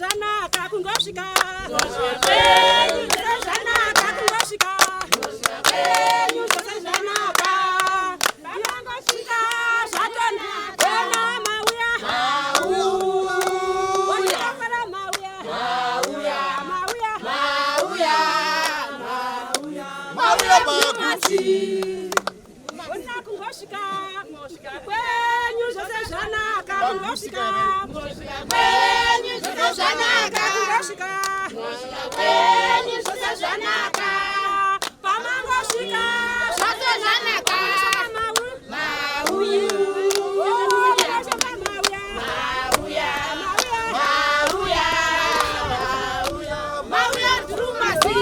Zvanaka kungosvika zvanaka kungosvika kwenyu zvose zvanaka kungosvika zvatonaka mauya mauya mauya mauya mauya makuti Ona kungosvika kungosvika kwenyu zvose zvanaka kungosvika kungosvika kwenyu zvose zvanaka kungosvika kungosvika kwenyu zvose zvanaka pamangosvika zvose zvanaka mauyu mauya mauya mauya drumasi.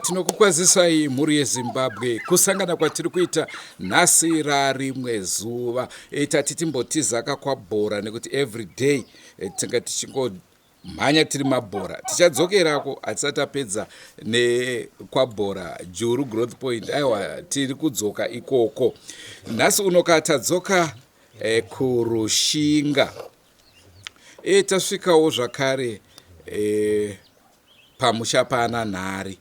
Tinokukwazisai mhuri yeZimbabwe kusangana kwatiri kuita nhasi rarimwe zuva. E, tati timbotizaka kwabhora nekuti everyday e, tinga tichingomhanya tiri mabhora tichadzokerako hatisati tapedza nekwabhora Juru Growth Point. Aiwa, tiri kudzoka ikoko nhasi unoka tadzoka e, kuRushinga. E, tasvikawo zvakare e, pamusha paana Nhari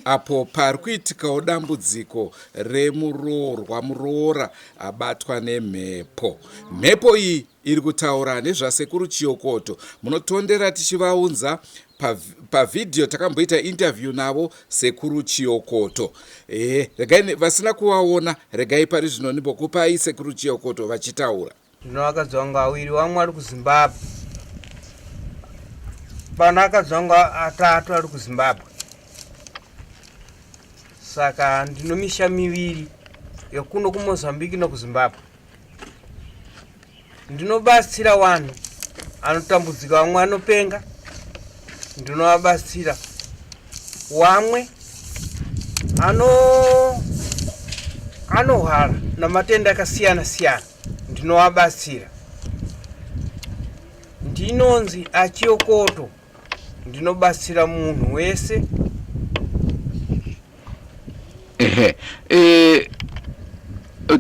apo pari kuitikawo dambudziko remuroorwa muroora abatwa nemhepo. Mhepo iyi iri kutaura nezvaSekuru Chiyokoto. Munotondera tichivaunza pavhidhiyo, takamboita interview navo Sekuru Chiyokoto. E, regai vasina kuvaona, regai pari zvino ndimbokupai Sekuru Chiyokoto vachitaura. Ndino vakadzi vangu vaviri, vamwe ari kuZimbabwe. Pano akadzi vangu atatu ari kuZimbabwe. Saka ndino misha miviri yekuno kuMozambique nokuZimbabwe. Ndinobatsira vanhu anotambudzika, vamwe anopenga, ndinovabatsira. Wamwe ano anohwara namatenda akasiyana siyana ndinovabatsira. Ndinonzi Achiyokoto, ndinobatsira munhu wese. Ehe, e,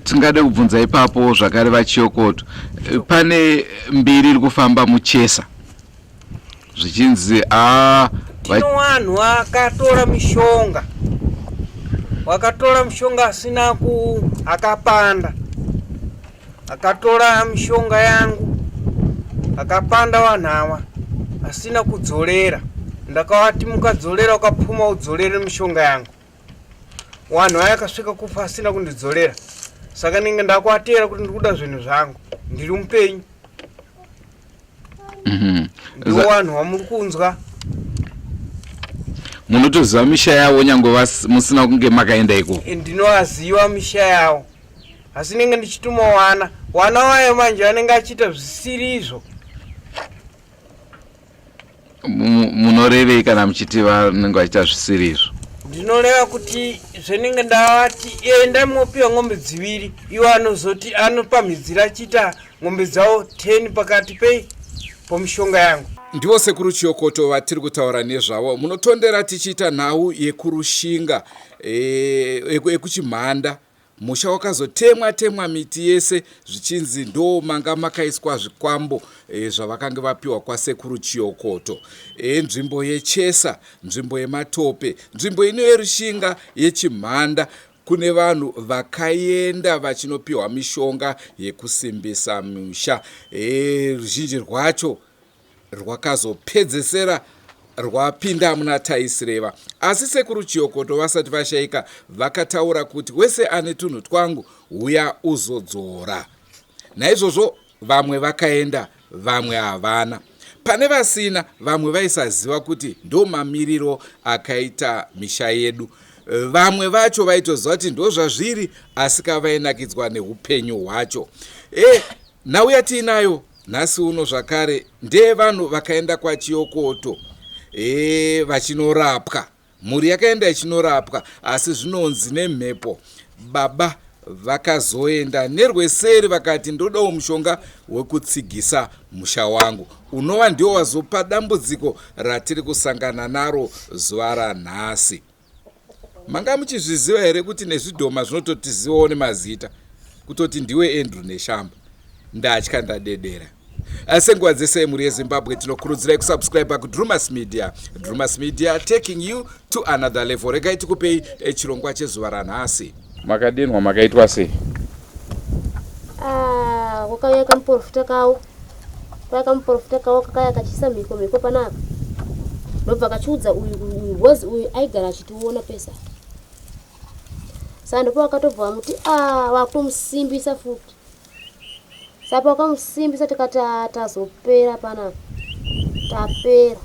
tingade kubvunza ipapo zvakare vaChiyokoto, pane mbiri iri kufamba muchesa zvichinzi a tino vanhu vakatora mishonga, wakatora mishonga asina ku akapanda, akatora mishonga yangu akapanda vanhu ava asina kudzorera. Ndakavati mukadzorera ukapfuma udzorere mishonga yangu. Wanhu vaya akasvika kufa asina kundidzorera, saka ndinge ndakuatera kuti ndiri kuda zvinhu zvangu, ndiri mupenyu. Ndiwo vanhu vamuri kunzwa. Munotoziva misha yavo nyange musina kunge makaenda ikoko? Ndinovaziva misha yavo, asi ndinenge ndichituma wana wana wayo manje vanenge achiita zvisiri izvo. Munorevei kana muchiti vanenge vachiita zvisiri izvo? Ndinoreva kuti zvenenge ndavati enda mopiwa ng'ombe dziviri, iwo anozoti anopamhidzira achiita ng'ombe dzavo 10 pakati pei. Pomishonga yangu. Ndivo Sekuru Chiyokoto vatiri kutaura nezvavo. Munotondera tichiita nhau yekuRushinga yekuChimhanda. E, musha wakazotemwa temwa miti yese zvichinzi ndo manga makaiswa zvikwambo e, zvavakange vapiwa kwaSekuru Chiyokoto. E, nzvimbo yeChesa, nzvimbo yeMatope, nzvimbo ino yeRushinga yeChimhanda Kune vanhu vakaenda vachinopiwa mishonga yekusimbisa musha. E, ruzhinji rwacho rwakazopedzesera rwapinda muna taisireva. Asi Sekuru Chiyokoto vasati vashaika vakataura kuti wese ane tunhu twangu huya uzodzora. Naizvozvo Vamwe vakaenda vamwe havana. Pane vasina vamwe vaisaziva kuti ndomamiriro akaita misha yedu. Vamwe vacho vaitoziva kuti ndozvazviri asi ka vainakidzwa neupenyu hwacho. E, nhau yatiinayo nhasi uno zvakare ndeyevanhu vakaenda kwaChiyokoto e, vachinorapwa. Mhuri yakaenda ichinorapwa asi zvinonzi nemhepo baba vakazoenda nerweseri vakati ndodawo mushonga wekutsigisa musha wangu unova ndiwo wazopa dambudziko ratiri kusangana naro zuva ranhasi. Manga muchizviziva here kuti nezvidhoma zvinototizivawo nemazita kutoti ndiwe Andrew Neshamba? Ndatya ndadedera. Senguva dzese mhuri yeZimbabwe tinokurudzirai kusubscribe kuDrumas Media. Drumas Media taking you to another level. Regai tikupei eh, chirongwa chezuva ranhasi. Makadenhwa makaitwa sei? Ah, wakauya kamuprofita kawo kaya kamuprofita kawo kakaya kachiisa mhiko mhiko panapa ndobva kachiudza uyu uyu because uyu aigara achitiona pesa saka ndipo wakatobva vamuti a ah, wakutomusimbisa futi Saka wakamusimbisa tikati ah, tazopera panapa tapera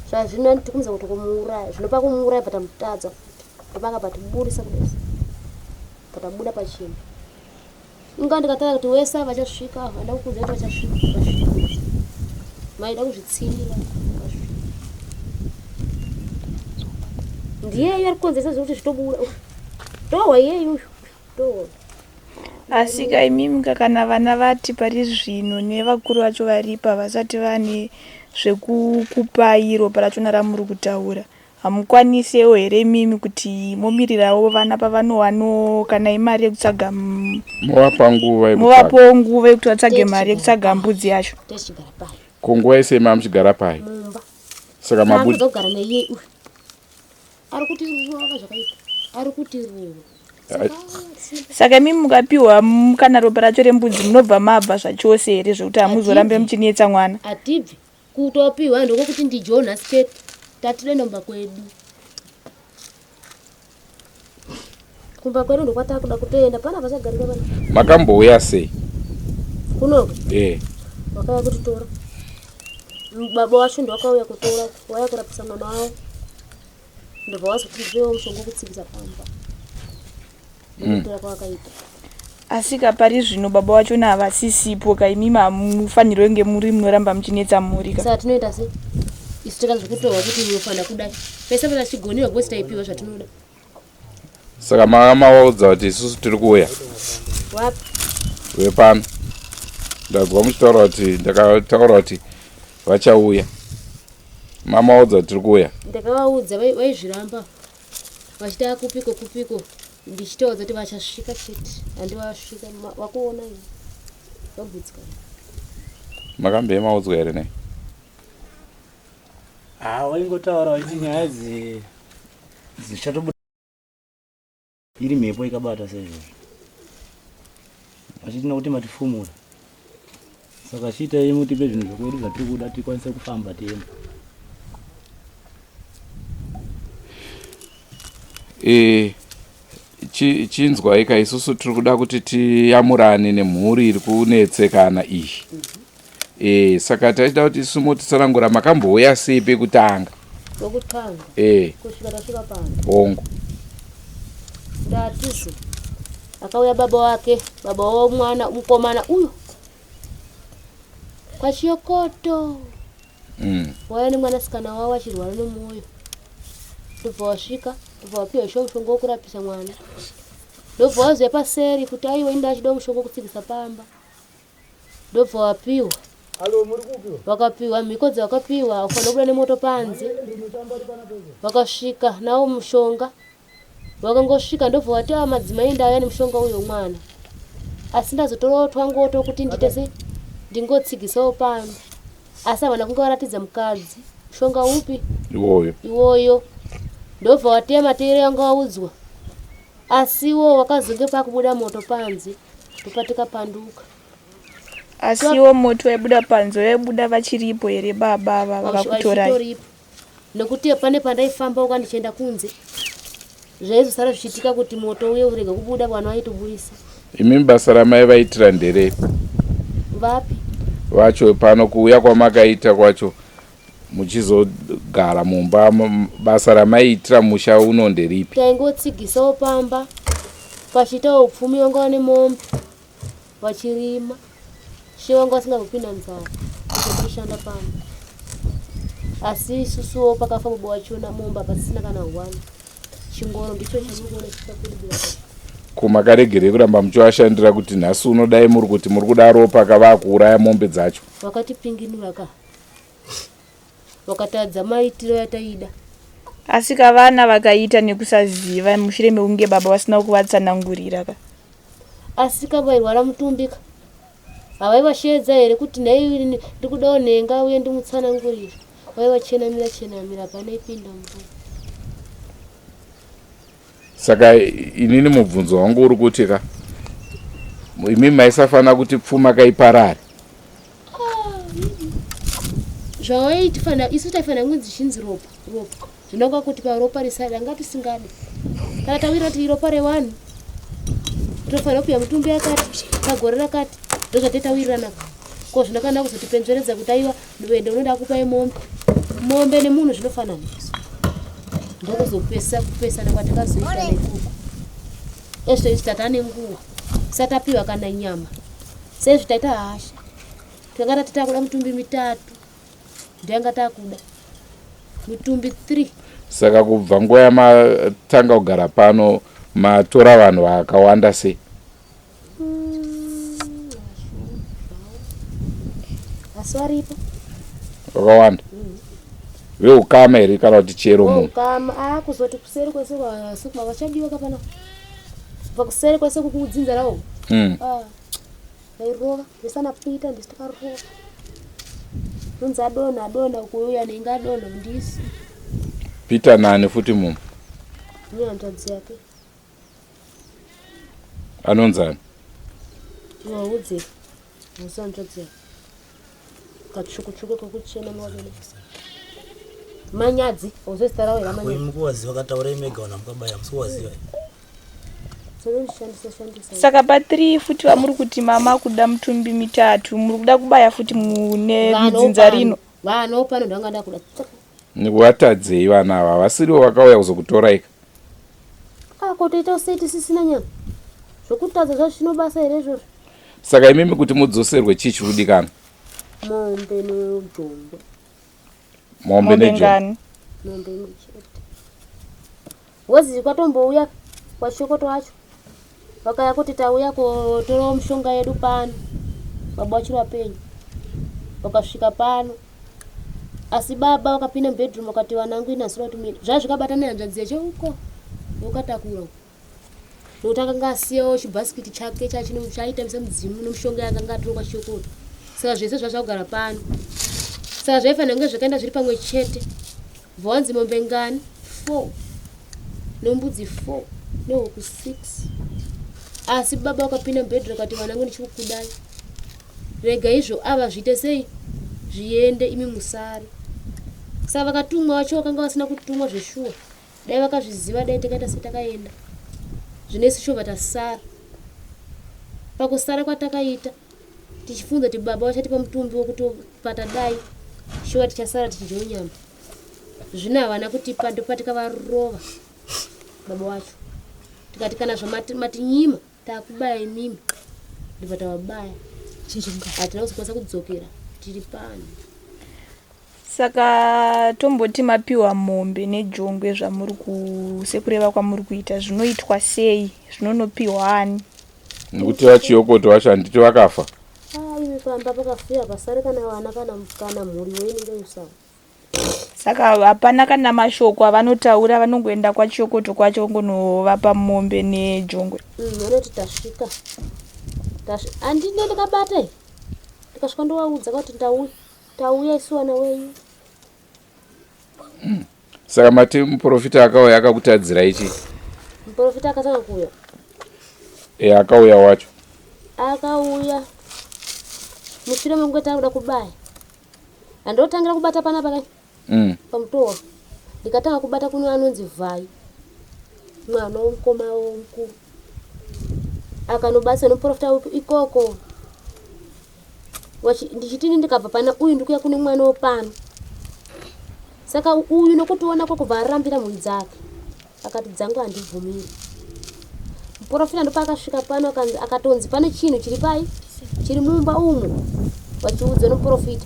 zvazvino tikumza kuti kumuuraya zvino pakumuuraya bva tamutadza futi ndopanga patiburisa kudai patabuda pachena inga ndikataura kuti wese vachasvika vanda kukuudza kuti vachasvika vasvika maida kuzvitsindira vasvika ndiyeyu ari kukonzeresa zvekuti zvitobuda tohwa iyeyu uyu tohwa Asika imimi ka kana vana vati pari zvino nevakuru vacho varipo havasati vane zvekukupai ropa rachona ramuri kutaura hamukwanisewo here imimi kuti momirirawo vana pavanowanawo kana imari yekutsvaga movapa nguva movapawo nguva yekuti vatsvage mari yekutsvaga mbudzi yacho ko nguva yese mamuchigara pai saka mabuda kugara naiye uyu ari kuti rova zvakaipa ari kuti rova saka imi mukapiwa kana ropa racho rembudzi munobva mabva zvachose here zvekuti hamuzorambe muchinetsa mwana hatibvi kutopiwa ndokokuti ndijonas chete tatinoenda kumba kwedu kumba kwedu ndokwatakuda kutoenda pana vachagarika pana makambouya sei kunoko eh wakauya kutitora baba wacho ndowakauya kutora waya kurapisa mwana wavo ndobva wazoti ndipewo mushonga wekutsikisa pamba ndokutora kwawakaita Asika pari zvino baba vachona havasisipo ka imimi hamufanirwe kunge muri munoramba muchinetsa mhuri ka. Saka tinoita sei isu takanzwa kutorwa kuti unofanira kudai pese pana tichigoniwa because taipiwa zvatinoda. Saka manga mavaudza kuti isusu tiri kuuya Wapi? Vepano ndanzwa muchitaura kuti ndakataura kuti vachauya. Mamaudza kuti tiri kuuya. Ndakavaudza vaizviramba vachita kupiko kupiko ndichitoudza kuti vachasvika chete handi vasvika vakuona ini vagutsikana. Makambe maudzwa here nei? Ah, waingotaura vachiti nyaya idzi dzichatobuda iri mhepo ikabata saizvozvo vachiti nokuti matifumura saka chiitai mutipe zvinhu zvekwedu zvatiri kuda tikwanise kufamba tiende e, chinzwai ka isusu tiri kuda kuti tiyamurane nemhuri iri kunetsekana iyi e, saka tachida kuti isu motitsanangura makambouya sei pekutanga pekutanga e. kusvika tasvika pano hongu ndatisu akauya baba wake baba womwana mukomana uyo kwachiyokoto mm. waya nemwanasikana wavo achirwara nemwoyo ndobva wasvika ndobva wapiwa shuwa mushonga wokurapisa mwana ndobva waziva paseri kuti aiwa inda achida mushonga wokutsikisa pamba ndobva wapiwa. Vakapiwa mhiko dzavakapiwa, ufanira kubuda nemoto panze. Vakasvika nawo mushonga, vakangosvika ndobva vati a ah, madzimai ndauya nemushonga uyo mwana, asi ndazotorawo twangoto kuti ndiite se ndingotsigisawo pano, asi havana kunge varatidza mukadzi mushonga upi iwoyo iwoyo. Ndobva wateya mateere anga waudzwa, asiwo wakazonge pakubuda moto panze ndopatika-panduka. Asiwo moto waibuda panze waibuda vachiripo here baba ava vakakutorai? Vachitoripo nekuti pane pandaifamba uka ndichienda kunze zvaizosara zvichiitika kuti moto uye urege kubuda, vanhu vaitoburisa. Imi basa ramai vaitira nderei? Vapi? Vacho pano kuuya kwamakaita kwacho muchizogara mumba, basa ramaiitira musha uno nderipi? Taingotsigisawo pamba pachiitawo upfumi, vanga vane mombe vachirima, she vanga vasingambopinda nzara kushanda pamba, asi isusuwo pakafa baba wachona mombe pasisina kana one, chingoro ndicho chamuri kuona chichakudibira. Ko makaregerei kuramba muchivashandira kuti nhasi unodai muri kuti muri kuda ropa kava kuuraya mombe dzacho? Vakatipinginura ka, vakatadza maitiro yataida. Asi kavana vakaita nekusaziva mushure mekunge baba vasina kuvatsanangurira ka. Asi kavairwara mutumbika havaivasheedza here kuti nhai ndikudawo nhenga uye ndimutsanangurira? Vaivachenamira chenamira, hapana ipinda mvura. Saka inini mubvunzo wangu uri kuti ka, imi maisafanira kuti pfuma kaiparare. Zvavaitifanira isu taifanira kunzi chinzi ropa ropa, zvinonga kuti paropa risada ngatisingade kana tawira kuti iropa rewanhu tofanira kupiwa mutumbi yakati pagore rakati, ndozvatetawirirana. Ko zvino kana kuzotipenzveredza kuti aiwa ende unoda kupai mombe, mombe nemunhu zvinofanana, ndokuzopesa kupesana kwatakazoita nekuko ezvo izvi tatane nguva satapiwa kana nyama sezvi taita hasha, tanga tati takuda mutumbi mitatu, ndiyanga takuda mitumbi 3. Saka kubva nguva yamatanga kugara pano matora vanhu vakawanda sei? Asi varipo vakawanda veukama here kana kuti chero munhu? Ukama a kuzoti kuseri kwese kwasukuma vachadiwa kapana kubva kuseri kwese kukudzinza rawo. Ah, vairova vesana Peter, ndisi takarova unzi adonha adonha kuuya nenge adonha ndisi. Peter nani futi munhu? Nehanzvadzi yake. Anonzani? Waudze musi hanzvadzi yake katsvukutsvuku kakuchena mavele manyadzi uzozita rawo here amanyadzi? Mukuwaziva kataura mega wana mukabaya musi. Shandisa shandisa. Saka pa3 futi vamuri kuti mama kuda mutumbi mitatu, muri kuda kubaya futi mune mudzinza rino? Vano pano ndanga ndakuda. Vatadzei vana ava? Vasirivo vakauya kuzokutoraika? Kotoita sei tisisina nyama? Zvokutadza zvazvino basa here izvozvo? Saka imimi kuti mudzoserwe chii chiri kudikana? Mombe nejongwe. Mombe nejongwe? Ngani? Mombe imwe chete. Wozi kwatombouya kwachokoto wacho vakaya kuti tauya kotorawo mishonga yedu pano, baba vachiri vapenyu. Vakasvika pano, asi baba vakapinda mubedroom vakati vanangu inasura kuti mine zvaa zvikabatana nehanzvadzi yacho uko ukatakura uko, nokuti akanga asiyawo chibhasikiti chake chaaitambisa mudzimu nemushonga yakanga atora kwachiyokoto. Saka zvese zvazvakugara pano, saka zvaifanira kunge zvakaenda zviri pamwe chete. Bvanzi mombe ngani? 4 nembudzi 4 nehuku 6. Asi baba vakapinda mubhedhuru akati vanangu ndichikukudai, rega izvo ava zviite sei zviende, imi musare. Saka vakatumwa vacho vakanga vasina kutumwa zveshuwa, dai vakazviziva dai takaita setakaenda. Zvino isu shova tasara pakusara kwatakaita tichifunza kuti baba vachatipa mutumbi wekuti patadai shuwa tichasara tichidya nyama. Zvino havana kutipa, ndopatikavarova baba wacho tikati kana zvamatinyima takubaya imimi, ndobva tavabaya, hatina kuzokwanisa kudzokera, tiri pano. Saka tomboti mapiwa mombe nejongwe, zvamuri sekureva kwamuri kuita, zvinoitwa sei? Zvinonopiwa ani? Nekuti vachiyokoto vacho handiti vakafa? Ah, iwe. Imimi pamba pakafiwa pasare kana vana kana kana mhuri wo inenge yosara. Saka hapana kana mashoko avanotaura vanongoenda kwaChiyokoto kwacho vongonovapa mombe nejongwe. Vanoti tasvika. Tasvi handine ndikabata iyi. Ndikasvika ndovaudza kuti ndauya. Tauya isu vana wenyu. Saka mati muprofita akauya akakutadzirai chii? Muprofita akatanga kuuya. E, akauya wacho. Akauya mushure mekunge takuda kubaya. Andotangira kubata panapa kai. Pamutowa. Ndikatanga kubata kuno anonzi Vhai. Mwana womukoma womukuru. Akanobatsira nomuprofita ikoko. Ndichitini ndikabva pana uyu ndikuya kune mwana wepano. Saka uyu nokutiona kwakubva arambira mhuri dzake. Akati dzangu handibvumiri. Muporofita ndopaakasvika pano akanzi akatonzi pane chinhu chiri pai chiri mumba umu vachiudzwa nomuporofita.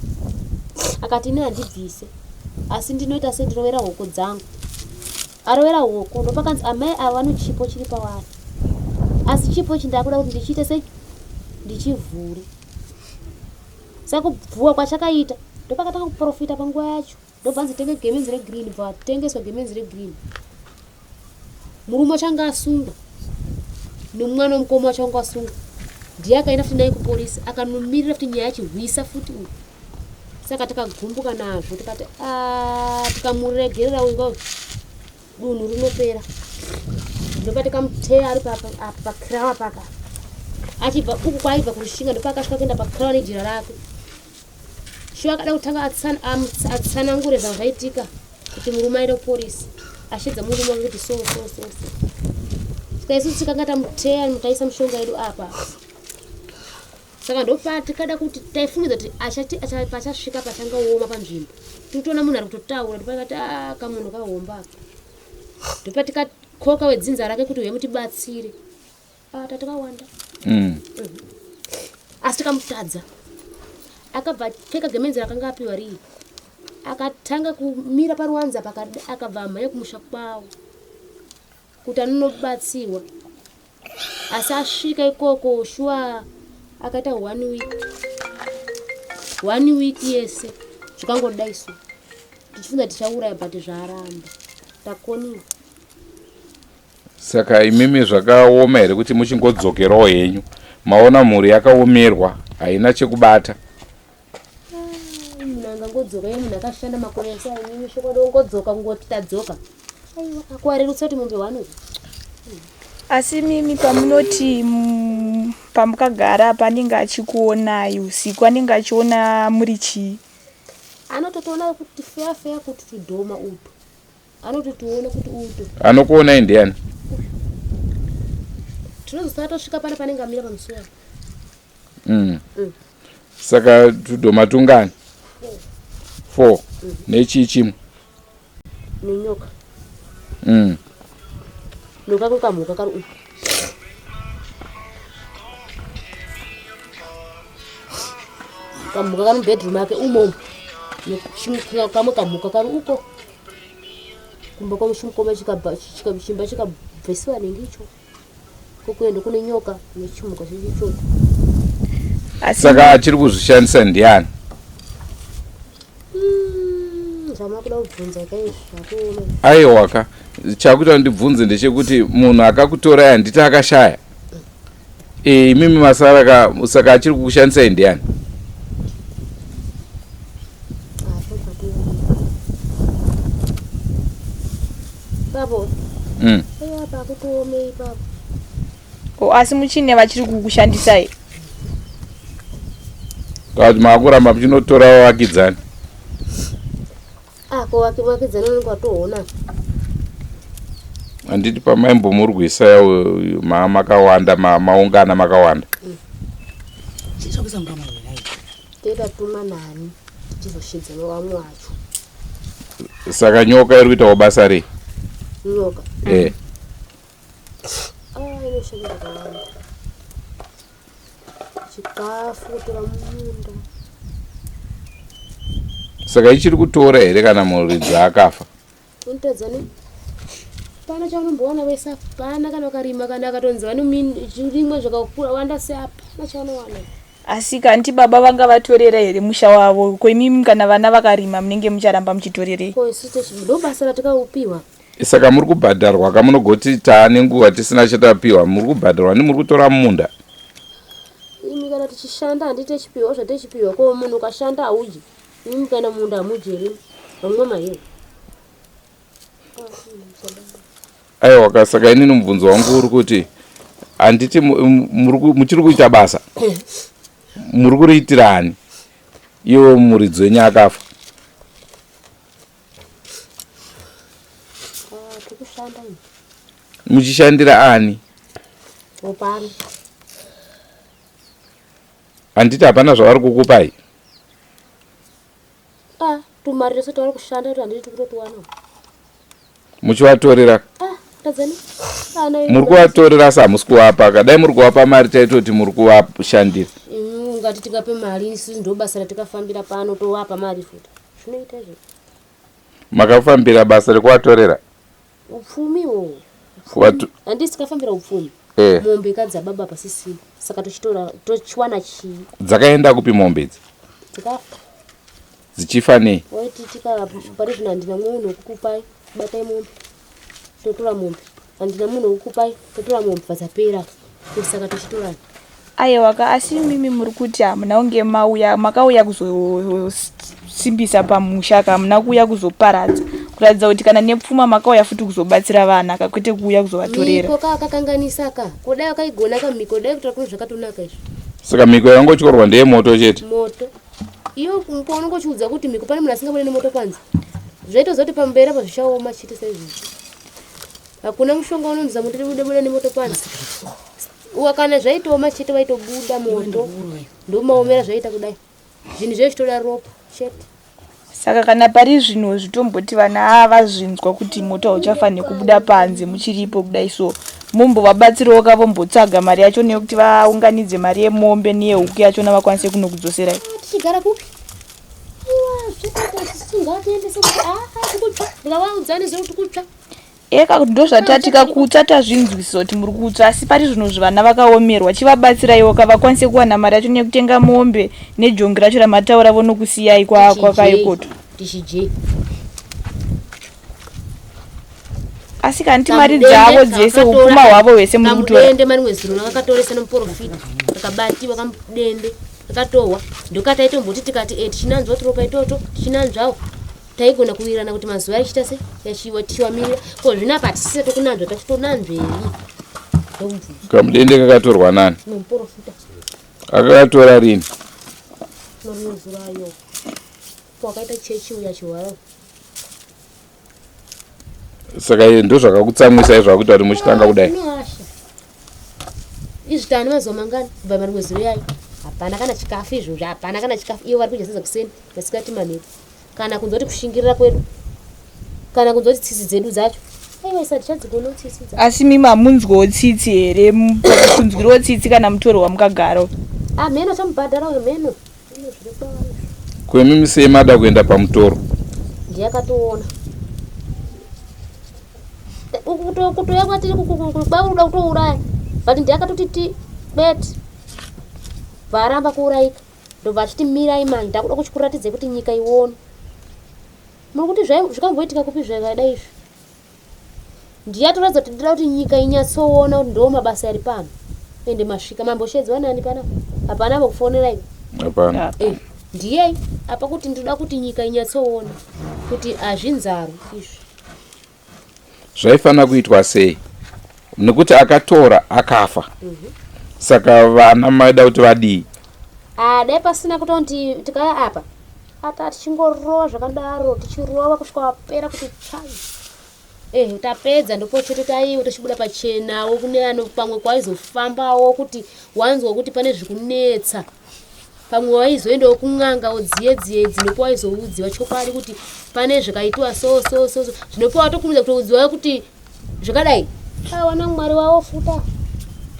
Akati ini handibvise asi ndinoita sendirovera hoko dzangu. Arovera hoko ndopakanzi amai ava vano chipo chiri pavari. Asi chipo ichi ndakuda kuti ndichiite sei ndichivhure. Saka kubvuwa kwachakaita ndopakatanga kuprofita panguva yacho. Ndobva anzi tenge gemenzi regreen bva atengeswa gemenzi regreen. Murume wacho anga asungwa nemwana wemukoma wacho anga asungwa. Ndiye akaenda futi naye kupolisi akanomirira futi nyaya yachihwisa futi uyu. Saka tikagumbuka nazvo tikati ah, tikamuregerera uyu kauyu dunhu rinopera. Ndopa tikamuteya ari pakrawa paka achibva uku kwaaibva kurushinga ndopaakasvika kuenda pakrawa nejira rake. Shuwa akada kutanga atsanangure zvanga zvaitika kuti murume aende kupolisi ashedza murume wake kuti so so so so. Saka isusu tikanga tamuteya taisa mishonga yedu apa. Saka ndopatikada kuti taifungidza kuti achati pachasvika pachanga woma panzvimbo. Tikutoona munhu ari kutotaura ndopakati ah kamunhu kahomba apa. Ndopatikakoka wedzinza rake kuti uye mutibatsire. Ah, tatakawanda. Asi tikamutadza. Akabva apfeka gemenzi rakanga apiwa riyi. Akatanga kumira paruwanza apa akabva amhanya kumusha kwavo kuti anonobatsirwa. Asi asvika ikoko shuwa akaita one week. One week yese zvikangodai so. Tichifunga tichauraya but zvaramba. Takoniwa. Saka imimi zvakaoma here kuti muchingodzokerawo henyu maona mhuri yakaomerwa haina chekubata. Munhu angangodzoka iye munhu akashanda makore ese imimi chokwadi ongodzoka kungoti tadzoka. Aiwa akuwarerutsa kuti mombe hwano. Asi imimi pamunoti pamukagara apa anenge achikuonai usiku anenge achiona muri chii? Anototoona kuti feya feya kuti tudhoma utu. Anototiona kuti uto. Anokuonai ndiani? Tinozosara tosvika pana panenge amira pamusuwo. Saka tudhoma tungani? 4. Nechii chimwe? Nenyoka. Nyoka kukamhuka kari uku. Kamhuka kari mubedroom ake umo. Kamwe kamhuka kari uko. Kumba kwamushimukoma chikabva chimba chikabvesiwa nenge icho. Kokuenda kune nyoka nechimuka chechichoto. Saka achiri kuzvishandisa ndiani? Zvamakuda kubvunza kai zvakuona. Aiwa ka chakuita ndibvunze ndechekuti munhu akakutorai handiti akashaya? E, imimi masara ka saka achiri kukushandisai ndiani? Ipapo. Aiwa pakutoome ipapo. O, asi muchine vachiri kukushandisai? Kana kuti maakuramba muchinotora vavakidzani? Ah, ko vakidzani vanenge vatoona. Handiti pamaimbomurwisa makawanda maungana makawanda. Toita nani tichizoshedza vamwe vacho. Saka nyoka iri kuitawo basa rei? Nyoka. Eh. Ah, inoshanda zvakawanda. Chikafu kutora mumunda. Saka ichiri kutora here kana muridzi akafa? Unotadza ne? Pana chaunombowana wese hapana kana ukarima kana akatonzi vane chirimwa zvakakura wanda se hapana chaunowana. Asi kanti baba vanga vatorera here musha wavo? Ko imimi kana vana vakarima munenge mucharamba muchitorerei? Ko isu ndo basa ratikaupiwa. Saka muri kubhadharwa ka munogoti taane nguva tisina chatapiwa muri kubhadharwa ni muri kutora munda? Imi kana tichishanda handiti tichipiwa zvatechipihwa ko munhu ukashanda haudyi imi mukaenda mumunda hamudyi here vamwe mahere? Aiwa ka saka inini mubvunzo wangu uri kuti handiti muchiri kuita basa muri kuriitira ani iwo muridzi wenyu akafa? Muchishandira ani? Handiti hapana zvavari kukupai? Ah, tumari tose twavari kushanda kuti handiti tikutotiwana. Muchivatorera? Ah, tadzani. Ana Muri kuvatorera asi hamusi kuvapa ka. Dai muri kuvapa mari taitoti muri kuvashandira. Ungati tingape mari isu ndo basa ratikafambira pano tovapa mari futi. Zvinoita izvo. Makafambira basa rekuvatorera? Upfumi wo. Handisi tikafambira upfumi. Eh. Mombe ka dzababa pasisina. Saka tochitora tochiwana chii? Dzakaenda kupi mombe idzi? Dzikafa. Dzichifa nei? Waiti tika pari zvino handina munhu wekukupai batai mombe. Totora mombe. Handina munhu wekukupai totora mombe bvadzapera. Saka tochitora. Ayewa ka asi imimi muri kuti hamuna kunge mauya makauya kuzosimbisa pamusha ka hamuna kuuya kuzoparadza kuratidza kuti kana nepfuma makauya futi kuzobatsira vana ka kwete kuuya kuzovatorera. Mhiko ka akakanganisa ka ko dai akaigona ka mhiko dai kutora kune zvakatonaka izvi. Saka mhiko yangotyorwa ndeyemoto chete. Moto iyo paunongochiudza kuti mhiko pane munhu asingabude nemoto panze zvaitoziva kuti pamberi apa zvichaoma chete saizvozvo. Hakuna mushonga unonzi moto bude bude nemoto panze. Kana zvaitooma chete waitobuda moto ndomaomera zvaita kudai zvinhu zve zvitoda ropa chete. Saka kana pari zvino zvitomboti vana vazvinzwa kuti moto hauchafaniri kubuda panze muchiripo kudai so mombovabatsirawo ka vombotsvaga mari yacho neyekuti vaunganidze mari yemombe neyehuku yachona vakwanise kunokudzoserai. Tichigara kupi? Aiwa, zvitoita singaatiendese kuti aa tikutsva ndikavaudza nezvekuti kutsva. Eka ndozvatati kakutsva tazvinzwisisa kuti muri kutsva asi pari zvino vana vakaomerwa chivabatsiraiwo ka vakwanise kuwana mari yacho nekutenga mombe nejongi racho ramataura vonokusiyai kwakaikoto. Tichijei. Asi kanti mari dzavo dzese upfuma hwavo hwese muri kutora. Kamudende marimwe zuro rakatoresa nemuporofita kakabatiwa kamudende kakatohwa ndokataitomboti tikati e tichinanzwa turopa itoto tichinanzvawo taigona kuwirirana kuti mazuva achiita se yachiwa tichiwamirira ko zvino apa hatisisa tokunanzva tachitonanzvei Kamudende kakatorwa nani? Nomuporofita. Akakatora rini? Marimwe zuro ayo wakaita chechi uya chihwara. Saka ndozvakakutsamwisai zvakuita kuti muchitanga kudai? Izvi tani mazuva mangani kubva marimwe zuro yayo hapana kana chikafu izvozvo hapana kana chikafu ivo vari kudya sadza kuseni masikati manheru kana kunzwa kuti kushingirira kwedu kana kunzwa kuti tsitsi dzedu dzacho aiwa isa tichadzigona tsitsi dzacho. Asi mimi hamunzwewo tsitsi here kunzwirawo tsitsi kana mutorwa mukagara? Ah, mheno chamubhadhara uyo mheno. Kwemimi sei mada kuenda pamutoro? Ndiye akatoona. Kutoya kwatiri kwakuda kutouraya but ndiye akatoti ti beti varamba kuurayika ndobva achiti mirai manje ndakuda kuchikuratidzai kuti nyika ione. Muri kuti zvikamboitika kupi zvakadai izvi? Ndiye atoratidza kuti ndinoda kuti nyika inyatsoona kuti ndo mabasa ari pano. Ende masvika mamboshedzwa nani pana? Hapana vokufonera iwe. Hapana. Eh, ndiye apa kuti ndinoda kuti nyika inyatsoona kuti hazvinzarwi izvi. Zvaifanira kuitwa sei? Nekuti akatora akafa. Saka vana maida kuti vadii? Ah, dai pasina kutonti tikaya apa. Ata tichingorova zvakadaro tichirova kusvika wapera kuti tsvai. Eh, tapedza ndopochete taiwe tochibuda pachenawo kune ano pamwe kwaizofambawo kuti wanzwa kuti pane zvikunetsa. Pamwe waizoendawo kun'angawo dziye dziye dzinopo waizoudziwa chokwadi kuti pane zvakaitwa so so so so. Zvinopo watokurumidza kutoudziwa kuti zvakadai. Awana Mwari wawo futa.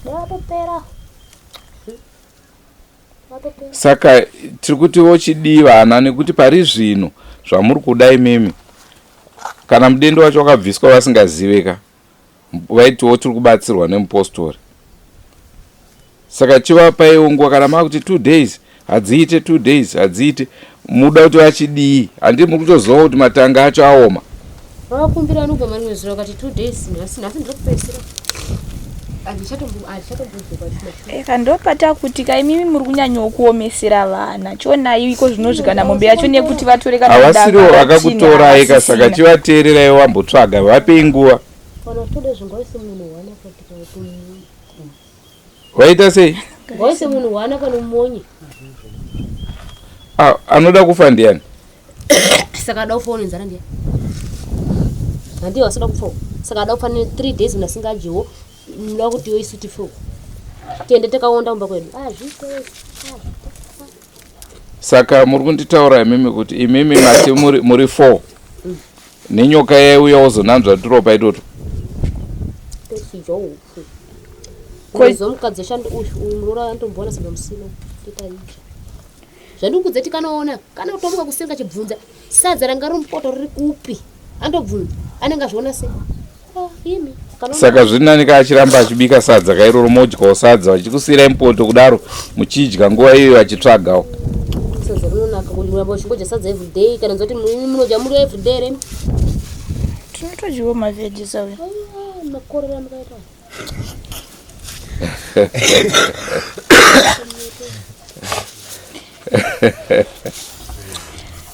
Dai watopera. Saka tiri kuti vochidii vana nekuti pari zvino zvamuri kuda imimi kana mudende wacho wakabviswa vasingazive ka vaitiwo tiri kubatsirwa nemupostori. Saka chivapaiwo nguva kana makuti 2 days hadziite 2 days hadziite muda kuti vachidii handi muri kutoziva kuti matanga acho aoma. Vakakumbira anobva marimwe zuro akati 2 days nhasi nhasi ndiri kupedzisira Eka ndopata kuti ka imimi muri kunyanyawo kuomesera vana chionai iko zvinozvi kana mombe yacho nekuti vatore kana Havasiriwo danga vakakutorai ka saka havasisina. chivateererai vambotsvaga vapei nguva. Kana tode zvingaise munhu hwana patikati Vaita sei? Ngaise munhu hwana panomonye. Ah, anoda kufa ndiani? Saka ada kufa unenzara ndiya. Handiyo asada kufa. Saka ada kufa ne 3 days munhu asingadyiwo. Munoda kuti iwe isu tife. Tiende takaonda kumba kwedu. Ah, zviite. Saka muri kunditaura imimi kuti imimi mati muri, muri 4 nenyoka yaiuya wozonanzva turopa itoto. Tochidya upfu. Kuzo mukadzi shandi uyu uyu muroora andomboona sadza musino titaidya. Zvandikudze tikanoona kana kutomuka kusenga chibvunza sadza ranga riri mupoto riri kupi andobvunza anenge azviona sei. Ah, imi kanoona- Saka zviri nani ka achiramba achibika sadza kairoro modyawo sadza vachikusiyirai mupoto kudaro muchidya nguva iyoyo achitsvagawo. Sadza rinonaka kuti muramba uchingodya sadza everyday kana nzoti munodya muri everyday here. Tinotodyiwo maveggies awe. Ah, makorera mukaita.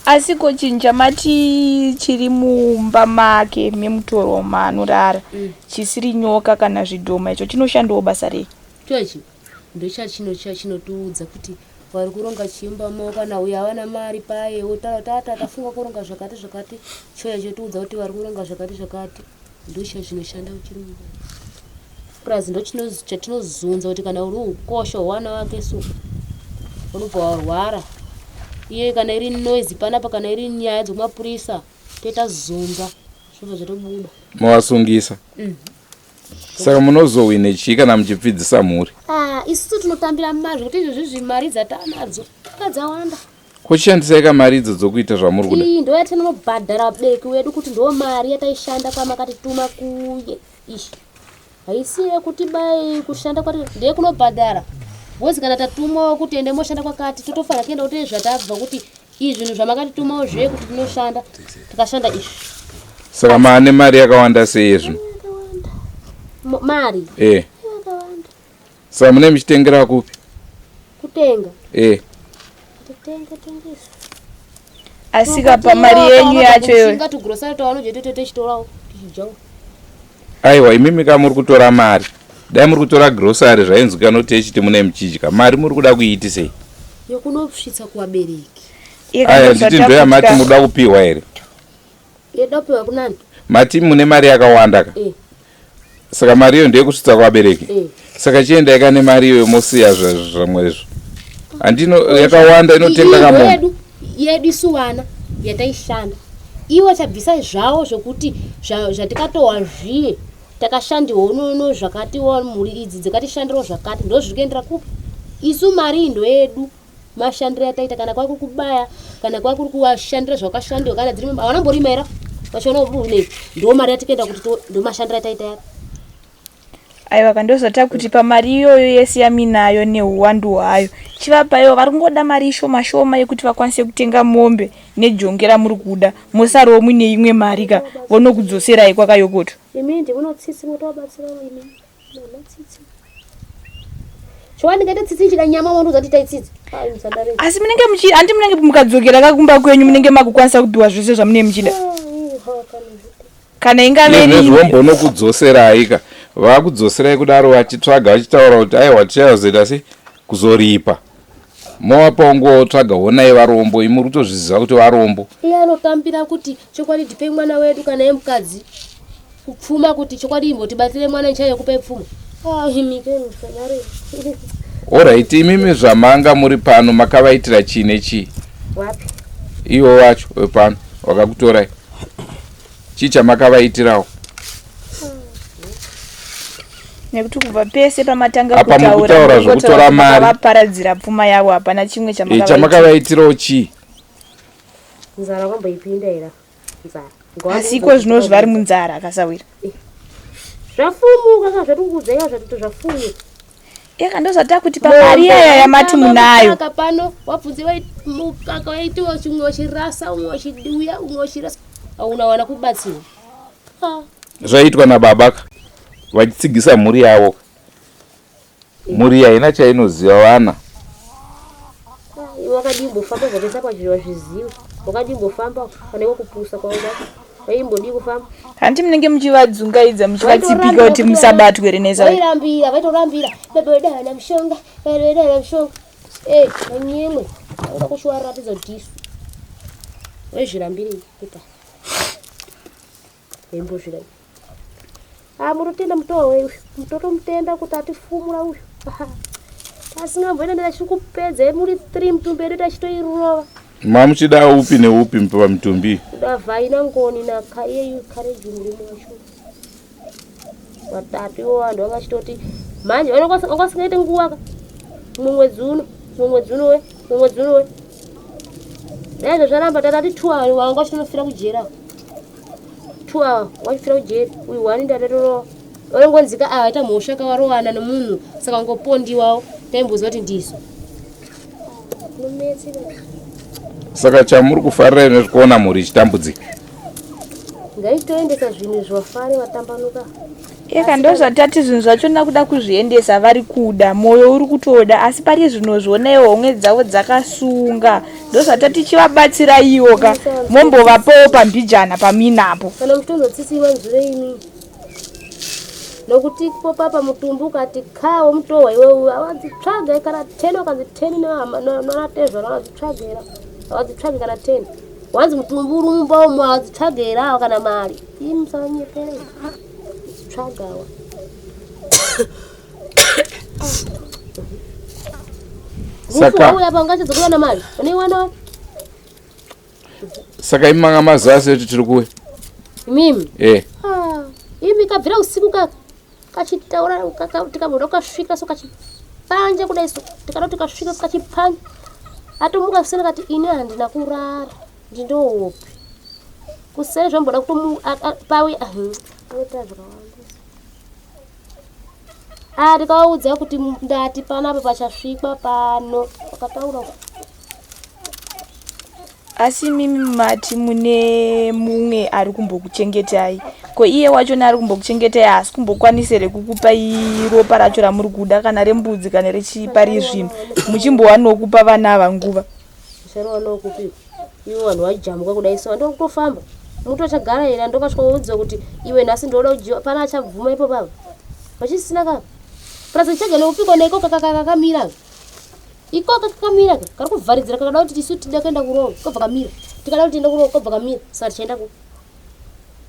Asi ko chinhu chamati chiri mumba make memutorwa maanorara chisiri nyoka kana zvidhoma icho chinoshandawo basa rei? Chochi ndochachino chinotiudza kuti vari kuronga chimba mo kana uyo havana mari paye wotaura kuti ata tafunga kuronga zvakati zvakati choya chotiudza kuti vari kuronga zvakati zvakati ndocha chinoshanda chiri mumba purazi ndo chatinozunza kuti kana uri ukosha hwana wake su unobva warwara iye kana iri noise panapa kana iri nyaya dzekumapurisa toita zunza zvobva zvatobuda. Mavasungisa. Saka munozohwine chii kana muchipfidzisa mhuri? Ah, isusu tinotambira mari zvekuti izvozvi mari dzatanadzo dzawanda. Kochishandisai kamari idzo dzokuita zvamuri kuda. Iyi ndo yatinonobhadhara vabereki wedu kuti ndo mari yataishanda kwamakatituma kuye. Ishi haisi yekuti bai kushanda kwati ndeyekunobhadhara bhozi kana tatumwawo kuti ende moshanda kwakati totofanira kuenda kuti zvatabva kuti izvi zvinhu zvamakatitumawo zve kuti tinoshanda tikashanda izvi. Saka maane mari yakawanda sei yezvino? Yakawanda. Mari yakawanda. Saka mune muchitengera kupi? Kutenga? Titenga tengesa. Asi ka pamari yenyu yacho iyoyo Tugurosari twavanodya toite tichitorawo tichidyawo. Aiwa, imimi ka muri kutora mari. Dai muri kutora grocery zvainzwika noti echiti mune muchidya. Mari muri kuda kuiitisei? Yokunosvitsa kuvabereki. Iye Aya kana nditi ndoyamati muda kupiwa here? Yoda kupiwa kunani? Mati mune mari yakawanda ka. Saka mari iyo ndeyekusvitsa kuvabereki. Saka chiendai ka nemari iyoyo mosiya zvamwe izvo. Handino yakawanda inotenga Iyi kamombe. yedu yedu isu vana yataishanda ivo chabvisa zvavo zvokuti zvatikatohwa zviye takashandiwa unono zvakatiwa mhuri idzi dzikatishandirawo zvakati ndo zviri kuendera kupi isu mari iyi ndoyedu mashandiro ataita kana kwakuri kubaya kana kwakuri kuwashandira zvakashandiwa kana dziri havanamborima era vachiona unei ndo mari yatikaenda kuti ndo mashandiro ataita yaka. Aiwa kandozata kuti pamari iyoyo yese yaminayo neuwandu hwayo chivapaiwo vari kungoda mari ishoma shoma yekuti vakwanise kutenga mombe nejonge ramuri kuda mosarawo muine imwe mari ka vonokudzoserai kwakayokoto. Imi ndikunotsitsi motovabatsirawo imi mama tsitsi chowa ndingaita tsitsi nchida nyama wandiudza kuti itai tsitsi. Ai, musadaro. Asi munenge muchi handi munenge mukadzokera kakumba kwenyu munenge makukwanisa kupiwa zvese zvamunenge muchida kana ingave Izvezvi vombonokudzoserai ka vakudzoserai kudaro vachitsvaga vachitaura kuti aiwa tichazoita sei kuzoripa movapawo nguva wotsvaga honai varombo imi muri kutozviziva kuti varombo. Iye anotambira kuti chokwadi ndipei mwana wedu kana yemukadzi kupfuma kuti chokwadi imbotibatsire mwana nchaiyo kupai pfuma. Ah, imike musadaro. Alright, imimi zvamanga muri pano makavaitira chii nechii? Wapi? Iwo wacho wepano wakakutorai chii chamakavaitirawo? Nekuti kubva pese pamatanga Apa muri kutaura zvekutora mari. Vaparadzira pfuma yavo hapana chimwe chamakavaitira. Chamakavaitirawo chii? Nzara kwamboipinda here nzara? Asi iko zvinozvi vari munzara akasawira. Zvafumuka ka zvatikuudza ika zvatito zvafumuka. Eka ndozvatakuti pamari iyaya yamati munayo. Mukaka pano wabvunze mukaka waitiwa chimwe wachirasa umwe wachiduya umwe wachirasa aunawana kubatsirwa. Zvaiitwa nababa ka vachitsigisa mhuri yavo. Mhuri haina chainoziva vana. Iwe wakadii kumbofamba zvakaisa pazviva zviziva wakadii kumbofamba pane kupusa kwavo kwacho waimbodii kufamba. Hanti munenge muchivadzungaidza muchivatsipika kuti musabatwe here nesa. Vairambira vaitorambira baba vedu havana mushonga baba vedu havana mushonga eh manyemwe vanoda kuchiwaratidza kuti isu waizvirambirei kupa Vaimbozvira. Ah, murotenda mutowa uyu. Mutotomutenda kuti atifumura uyu. Asingamboenda ndachiri kupedza muri 3 mutumbi yedu tachitoirova. Mamuchida upi neupi pamitumbi? Kuda Vhaina Ngoni na iyeyu Courage murume wacho. Vatatu ivo vanhu vanga vachitoti manje vanga vasingaite nguva ka. Mumwe mwedzi uno, mumwe mwedzi uno we, mumwe mwedzi uno we. Dai zvazvaramba tatati 2 hours vanga vachitonofira kujera. 2 hour wachifira kujeri uyu one ndatorova vanongonzika ava aita mhosva kawarowana nemunhu saka ungopondiwawo taimboziva kuti ndisu saka chamuri kufarira ine zvikuona mhuri ichitambudzika ngaitoendesa zvinhu izvi vafare vatambanuka Eka ndozvatati zvinhu zvacho nakuda kuzviendesa vari kuda mwoyo uri kutoda asi pari zvino zvionaiwo homwe dzavo dzakasunga ndozvatati chivabatsiraiwo ka mombovapawo pambijana pamuinapo. Kana muchitonzotsisiwa nzure imi nokuti popapa mutumbi ukati kha womutohwa iwe awadzitsvaga kana ten wakanzi ten nanatezvara awadzitsvagera awadzitsvage kana ten wanzi mutumbi uri mumba umo awadzitsvagera awa kana mari imi musanyepere Tsvagawa. Saka uya pa ungachedza kuwana mari. Unoiwana? Saka imi manga maziva sei kuti tiri kuwe? Imimi? Eh. Ah, imi kabvira usiku kaka. Kachitaura tikabuda kasvika so kachipanja kudai so. Tikada tikasvika kachipanja. Atomuka kuseni kati ini handina kurara. Ndindohope. Kuseni zvamboda kutomu pawe anoita zvakawanda. Ah, tikawaudza kuti ndati panapa pachasvikwa pano wakataura asi mimi mati mune mumwe ari kumbokuchengetai ko iye wachona ari kumbokuchengetai haasi kumbokwanisa here kukupai ropa racho ramuri kuda kana rembudzi kana rechipari zvino muchimbowanawo kupa vana ava nguva Ucharowa kupi? Iwe vanhu vajamuka kudai so ndokutofamba. Muti achagara here ndokasvika woudzwa kuti iwe nhasi ndoda kudyiwa pana achabvuma ipo pava. Vachisina ka. Plus ndichaga nekupikwa neko kakamira. Iko kakamira kari kuvharidzira kakada kuti tisu tida kuenda kurowa kobva kamira. Tikada kuti tiende kurowa kobva kamira saka tichaenda ku.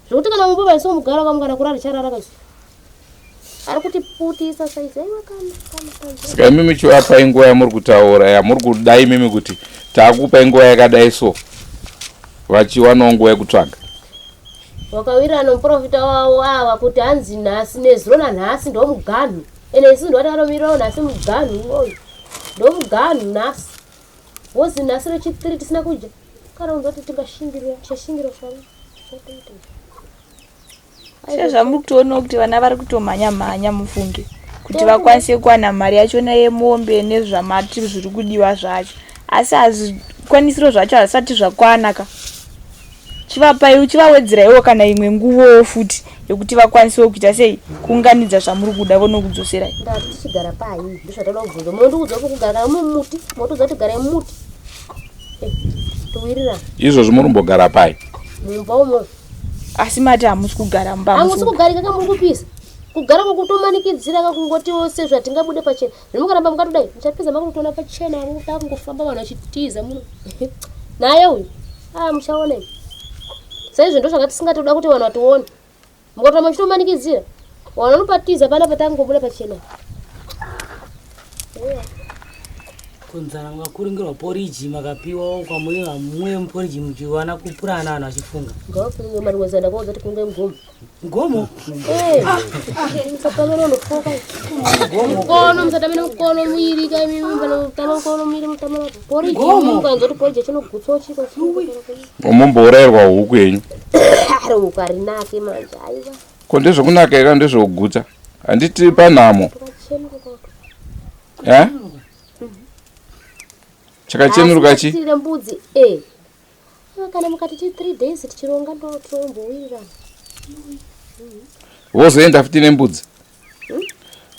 Zvekuti kana mumba vaiso mugara kamukana kurara charara kaisu. Ari kutiputisa saizi aiwa kana kana kana. Saka imimi chivapai nguva yamuri kutaura yamuri kuda imimi kuti takupai nguva yakadai so vachiwanawo nguva yekutsvaga. Wakawirirana nomuprofita wavo ava kuti hanzi nhasi nezuro nanhasi ndomuganhu ende isu ndowatakatomirawo nhasi muganhu iwoyu ndomuganhu nhasi wozi nhasi rechitiri tisina kudya kana unzwa kuti tingashingirira tichashingirira zvavo zvatoita Sezvamuri kutoonawo kuti vana vari kutomhanya mhanya mufunge kuti vakwanise kuwana mari yachona yemombe nezvamati zviri kudiwa zvacho asi hazvikwanisiro zvacho hazvisati zvakwana ka chivapai chivawedzeraiwo kana imwe nguvowo futi yekuti vakwanisewo kuita sei kuunganidza zvamuri kuda vonokudzoserai ndati tichigara pai ndozvatoda kubvunza munondiudza pokugara kana mumuti motoudza kuti garai mumuti eh, towirirana Izvozvi murimbogara pai? mumba umo Asi mati hamusi kugara mumba hamusi kugarika ka muri kupisa kugara kwakutomanikidzira ka kungotiwo sezvatingabude pachena zvino mukaramba mukatodai muchapedza makutoona pachena takungofamba vanhu vachitiza muno naye uyu a ah, muchaona imi saizvo ndo zvanga tisingatoda kuti vanhu vatione mukatoramba muchitomanikidzira vanhu vanopatiza pana patangobuda pachena yeah. Kunzara mukakuringirwa poriji makapiwa kwamuri vamwe muporiji muchiwana kupurana vanhu vachifunga. Ngavafunge mari wezana kwaudza kuti kunge mugomo. Mugomo? Eh. Musatamira unofoka. Mukono musatamira mukono muiri ka imi mutama mukono muiri mutama poriji mukanzwa kuti poriji chinogutsa chiko. Mumbourairwa huku yenyu. Ari huku harinake manje aiwa. Ko ndezvekunaka here ndezvekugutsa? Handiti panhamo. Tukachena kukoto. Eh? Chakachenuruka chi? Tire mbudzi eh. Kana mukati ti 3 days tichironga ndo tinombowirirana. Vozoenda futi nembudzi.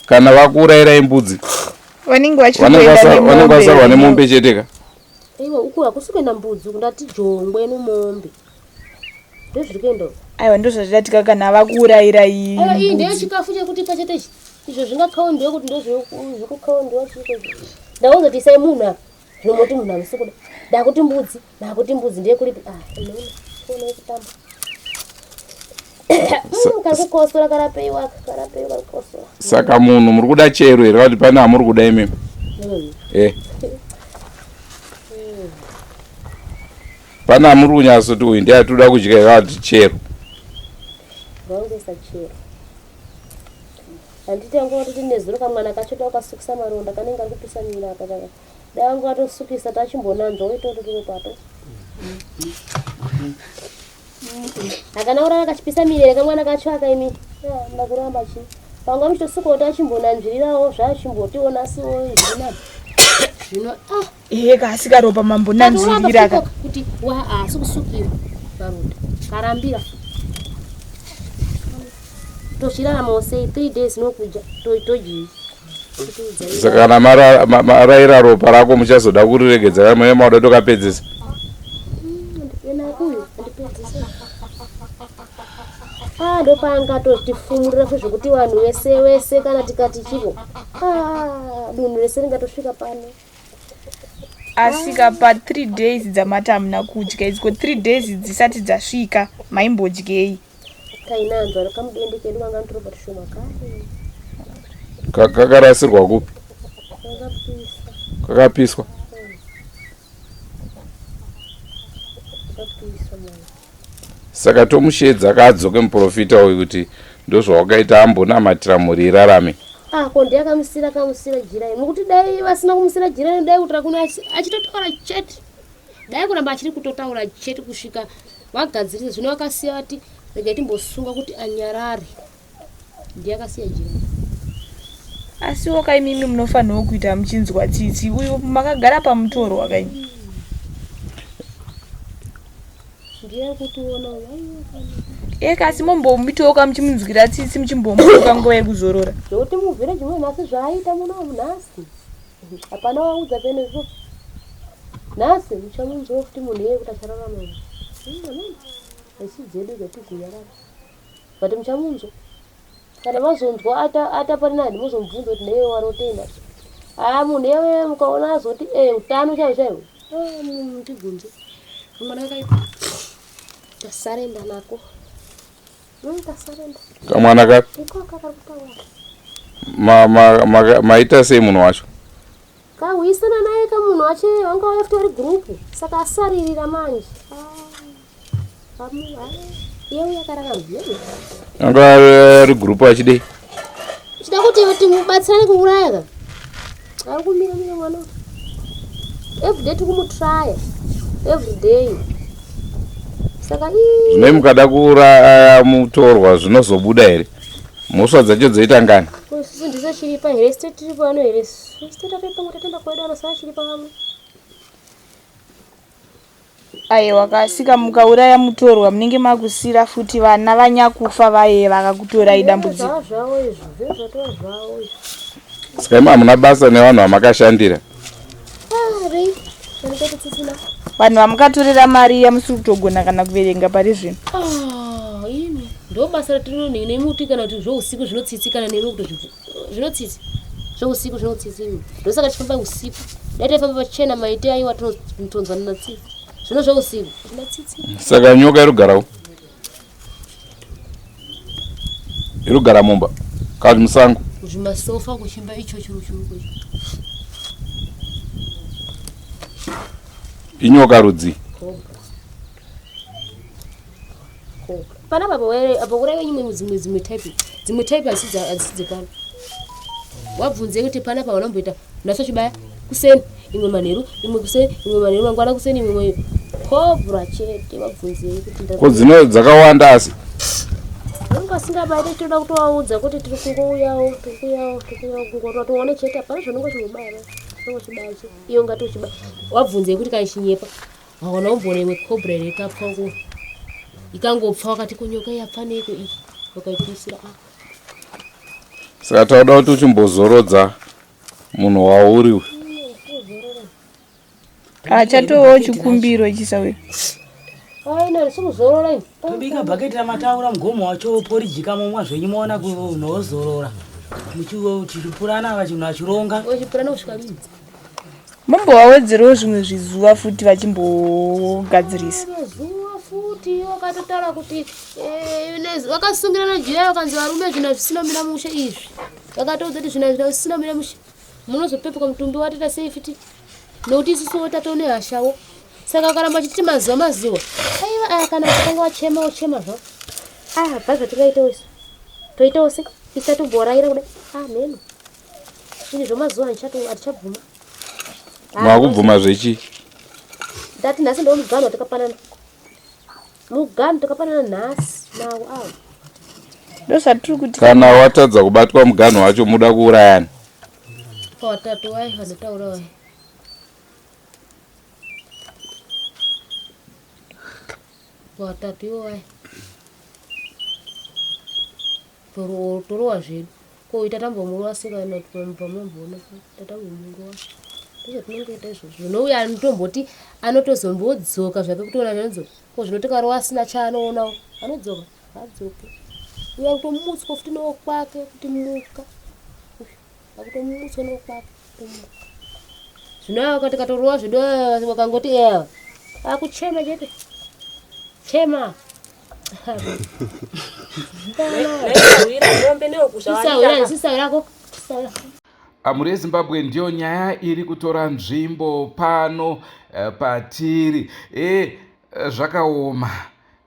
Kana vakuurayirai mbudzi. Vanenge vachiri Vanenge kuenda vanenge nemombe. vasarwa nemombe chete ka. Iwe uku hakusi kuenda mbudzi uku ndati jongwe nemombe. Ndozviri kuenda uku. Aiwa ndozvatidatika kana vakuurayirai Aiwa iyi ndiyo mbudzi. chikafu chekuti pachete ichi. Izvo zvingakaundiwa kuti ndozvikukaundiwa chiko. Ndauzoti isai munhu apa. Zvino moti munhu hamusi kuda. Ndakuti mbudzi, ndakuti mbudzi ndiye kuripi. Ah, unoona. Kuona kutamba. Kari kukosora karapeiwa karapeiwa kari kukosora. Saka munhu muri kuda chero here kuti pane amuri kuda imimi? Eh. Pane amuri kunyatsoti uyu ndiye atinoda kudya here kana kuti chero? Vaongesa chero. Handiti anga watoti nezuro kamwana kacho da ukasukisa maronda kanenge kari kupisa mira apa kaka. Dai anga watosukisa tachimbonanzva woita pato. Hakana urara kachipisa mirere kamwana kacho akaimi. Ndakuramba chi. Panga muchitosuka kuti achimbonanzvirirawo zvachimbotiona siwo izvi Zvino ah Ehe kasi karopa mambonanzvirira ka. kuti wa haasi kusukira maronda. Karambira. Tochiraramawo sei 3 days nokudya todii. Saka kana maraira ropa rako muchazoda kuriregedza kana mune mauda tokapedzesa. Ndipena kuyo andipedzisa. Ah, ndopanga totifumurira zvokuti vanhu vese vese kana tikati chiko. Ah, dunhu rese ringatosvika pano. Asika pa 3 days dzamati hamuna kudya idzi ko 3 days dzisati dzasvika maimbodyei. Kainanzwa kamudende kedu kanga ndoropa tushoma kare. Kakarasirwa kupi? Kakapisa. Kakapiswa. Kakapisa mwana. Saka tomushedza kaadzoke muprofita uyu kuti ndozvawakaita ambonamatira mhuri irarame. Ah, ko ndiye akamusira kamusira jira iri. Nokuti dai vasina kumusira jira iri dai kutora kuno achitotaura chete. Dai kuramba achiri kutotaura chete kusvika vagadzirisa zvino vakasiya vati regai timbosunga kuti anyarare. Ndiye akasiya jira. Asiwo kaimimi munofanirwa kuita muchinzwa tsitsi uyu makagara pamutorwa kaimi. Ndiye kutiona uyu. Aiwa kana. Eka asi mombomuitawo ka muchimunzwira tsitsi muchimbomupa nguva yekuzorora. Zvekuti muvhireji mwe nhasi zvaaita muno nhasi. Hapana waudza penezvo. Nhasi muchamunzwa futi munhu iyeye kuti achararama. Amen. Isu dzedu zvatigunyarara. But muchamunzwa. Kana mazonzwa ata pari nani mozomubvunza kuti neiwe warotenda. Ah munhu iyewe mukaona azoti eh utano chaiwo chaiwo. Ah mutibvunze. Mwana akaipa. Tasarenda nako. Tasarenda. Kamwana kapi? Ikoka kari kutaura. Maita sei munhu wacho? Kahwisana naye kamunhu wacho vanga vauya futi vari gurupu saka asaririra manje. Iye uya akararama. Anga ari gurupu achidei? Chida kuti mubatsirane kuuraya ka? Ari kumira mira mwana. Every day tikumutraya. Every day. Saka ii Zvino mukada kuuraya mutorwa zvinozobuda here? Mhosva dzacho dzoita ngani? Isusu ndiso chiripa here? Site tiri pano here? Site tatopanga tatenda kwedu ano chiripa vamwe. Aiwa kasika mukauraya mutorwa munenge makusira futi vana vanyakufa vaye vakakutorai dambudziko. Zvava zvavo izvo, zvinhu zvatova zvavo izvo. Saka imi hamuna basa nevanhu vamakashandira. Ah, rei, vanenge kutsitsina. Vanhu vamukatorera mari yamusiri kutogona kana kuverenga pari zvino. Ah, imi ndo basa ratinonei nemuti kana kuti zvousiku zvinotsitsikana nemi kuti zvinotsitsi zvousiku zvinotsitsi imi ndosaka tichifamba usiku dai taifamba pachena maite aiwa tinotonzwanana tsitsi zvino zvousiku zvina tsitsi. Saka nyoka irikugarawo? Irikugara mumba kana kuti musango? Zvimasofa kuchimba icho chiri chiri icho. Inyoka rudzi? Panapa apa kureva imwe dzimwe type dzimwe type hadzisi dzepano. Wabvunze kuti panapa vanomboita naso chibaya kuseni imwe manheru imwe kuseni imwe manheru mangwana kuseni imwe cobra chete wabvunzei kuti Ko dzino dzakawanda asi? Vanonga vasingabairi tinoda kutovaudza kuti tiri kungouyawo tiri kuuyawo tiri kuuyawo kungoti tione chete hapana zvaunenge uchingobaya unenge uchibaya che iyo ungati uchibaya wabvunzei kuti kana ichinyepa hawana umboona imwe cobra here ikapfa uko ikangopfa wakati kunyoka yapfa neiko iyi wakaipisira ah. Saka tauda kuti uchimbozorodza munhu wauri uyu. Achatovawo chikumbiro chisawira. Tobika bhaketi ramataura mugomo wacho poriji kamomwa zvenyu moona kunozorora muchipurana vachinhu vachironga. Mumbovawedzerawo zvimwe zvizuva futi vachimbogadzirisa. Zuva futi wakatotaura kuti eh, vakasungirana jira vakanzi varume zvinhu zvisina kumira mushe izvi. Vakatoudza kuti zvinhu zvisina kumira mushe. Munozopepuka mutumbi watoita sei futi nokuti isusuwo tatone hashawo saka ukaramba uchiti mazuva mazuva aiwa aya kana uchitanga wachema wochema zvavo ah hapana zvatingaitawo isu toitawo se isu tatomboraira kudai ah mheno ini zvomazuva hatichabvuma makubvuma zvechii ndati nhasi ndo muganhu watakapanana muganhu takapanana nhasi nawo awo ndozvatiri kuti kana watadza kubatwa muganhu wacho muda kuurayana pawatatu wai vanotaura wai pawatatu iwo wai torowa zvedu ko ita tambomurowa sekana pamamboona tatambomurowa ndozvatinongoita izvozvo zvinouya anotomboti anotozombodzoka zvake kutoona zvanodzoka ko zvino tikarowa asina chaanoonawo anodzoka haadzoki uyo akutomutswa futi nokwake kuti muka akutomutswa nokwake kuti muka zvino ava tikatorowa zvedu wakangoti ewa akuchema chete chema Mhuri yeZimbabwe ndiyo nyaya iri kutora nzvimbo pano eh, patiri e, zvakaoma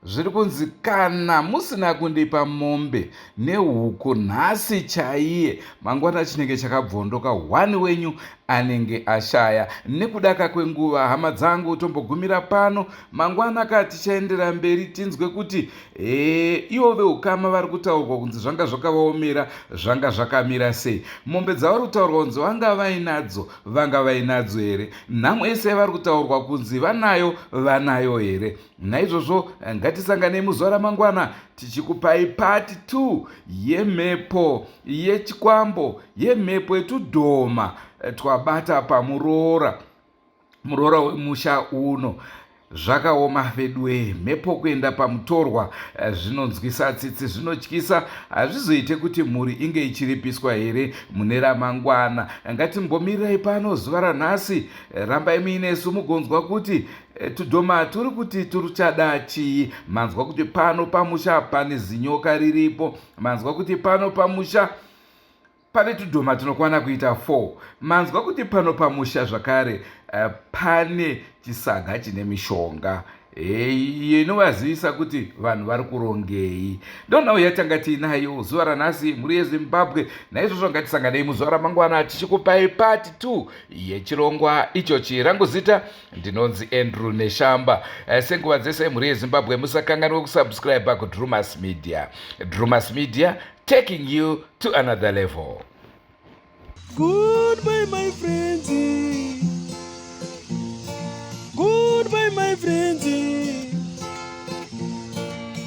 zviri kunzi kana musina kundipa mombe nehuku nhasi chaiye mangwana chinenge chakabvondoka one wenyu anenge ashaya nekudaka kwenguva hama dzangu tombogumira pano mangwana ka tichaendera mberi tinzwe kuti hee ivo veukama vari kutaurwa kunzi zvanga zvakavaomera zvanga zvakamira sei mombe dzavari kutaurwa kunzi vanga vainadzo vanga vainadzo here nhamo yese yavari kutaurwa kunzi vanayo vanayo here naizvozvo ngatisanganei muzuva ramangwana tichikupai part 2 yemhepo yechikwambo yemhepo yetudhoma twabata pamuroora muroora wemusha uno zvakaoma veduwee mhepo kuenda pamutorwa eh, zvinonzwisa tsitsi zvinotyisa hazvizoite kuti mhuri inge ichiripiswa here mune ramangwana ngatimbomirirai pano zuva ranhasi eh, rambai muinesu mugonzwa kuti eh, tudhoma turi kuti turuchada chii manzwa kuti pano pamusha pane zinyoka riripo manzwa kuti pano pamusha Pane tudhoma tunokwana kuita 4. Manzwa kuti pano pamusha zvakare uh, pane chisaga chine mishonga iyo inovazivisa kuti vanhu vari kurongei. Ndonhau yatanga tiinayo zuva ranhasi mhuri yeZimbabwe. Naizvozvo ngatisanganei muzuva ramangwana tichikupai part 2 yechirongwa ichochi. Rangu zita ndinonzi Andrew Neshamba. Eh, senguva dzese mhuri yeZimbabwe musakanganwe kusubscribe kuDrumas Media. Drumas Media taking you to another level. Goodbye, my friends. Goodbye, my friends.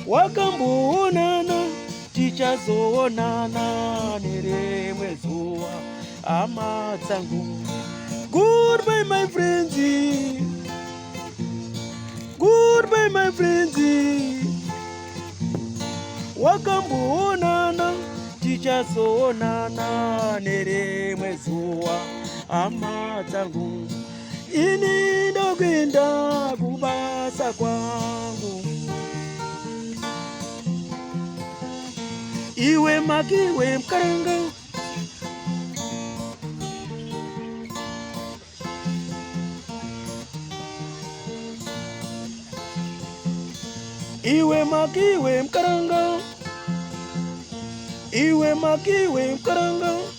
Wakamboonana, tichazoonana nerimwe zuva, hama dzangu. Goodbye, my friends. Goodbye, my friends. Wakamboonana, tichazoonana nerimwe zuva, hama dzangu. Ini ndokuenda kubasa kwangu. Iwe makiwe mkaranga. Iwe makiwe mkaranga. Iwe makiwe mkaranga.